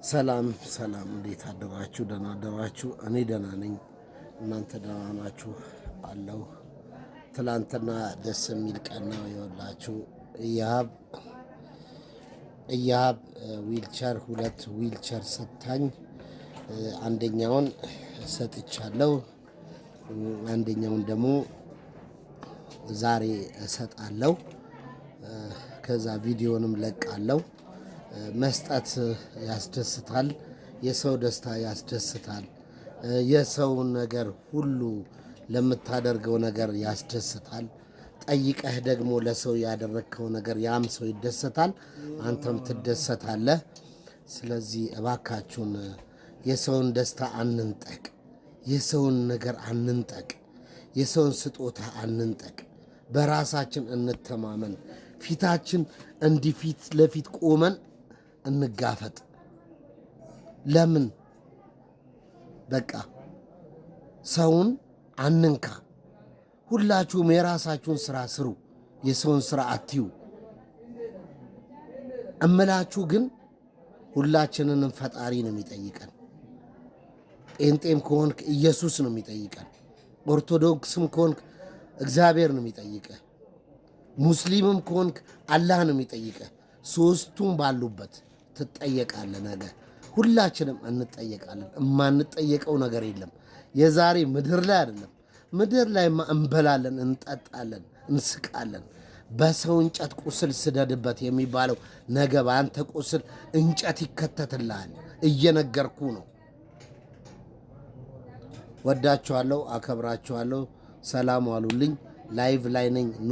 ሰላም ሰላም፣ እንዴት አደራችሁ? ደህና አደራችሁ? እኔ ደህና ነኝ፣ እናንተ ደህና ናችሁ? አለሁ። ትላንትና ደስ የሚል ቀን ነው። የወላችሁ እያብ ዊልቸር ሁለት ዊልቸር ሰጥታኝ አንደኛውን ሰጥቻለሁ፣ አንደኛውን ደግሞ ዛሬ እሰጣለሁ። ከዛ ቪዲዮንም ለቃለሁ። መስጠት ያስደስታል። የሰው ደስታ ያስደስታል። የሰውን ነገር ሁሉ ለምታደርገው ነገር ያስደስታል። ጠይቀህ ደግሞ ለሰው ያደረግከው ነገር ያም ሰው ይደሰታል፣ አንተም ትደሰታለህ። ስለዚህ እባካችሁን የሰውን ደስታ አንንጠቅ፣ የሰውን ነገር አንንጠቅ፣ የሰውን ስጦታ አንንጠቅ። በራሳችን እንተማመን። ፊታችን እንዲህ ፊት ለፊት ቆመን እንጋፈጥ። ለምን በቃ ሰውን አንንካ። ሁላችሁም የራሳችሁን ስራ ስሩ፣ የሰውን ስራ አትዩ። እምላችሁ ግን ሁላችንንም ፈጣሪ ነው የሚጠይቀን። ጴንጤም ከሆንክ ኢየሱስ ነው የሚጠይቀን። ኦርቶዶክስም ከሆንክ እግዚአብሔር ነው የሚጠይቀህ። ሙስሊምም ከሆንክ አላህ ነው የሚጠይቀህ። ሶስቱም ባሉበት ትጠየቃለህ። ነገ ሁላችንም እንጠየቃለን። የማንጠየቀው ነገር የለም። የዛሬ ምድር ላይ አይደለም። ምድር ላይማ እንበላለን፣ እንጠጣለን፣ እንስቃለን። በሰው እንጨት ቁስል ስደድበት የሚባለው ነገ በአንተ ቁስል እንጨት ይከተትልሃል። እየነገርኩ ነው። ወዳችኋለሁ፣ አከብራችኋለሁ። ሰላም ዋሉልኝ። Live ላይ ነኝ። ኑ።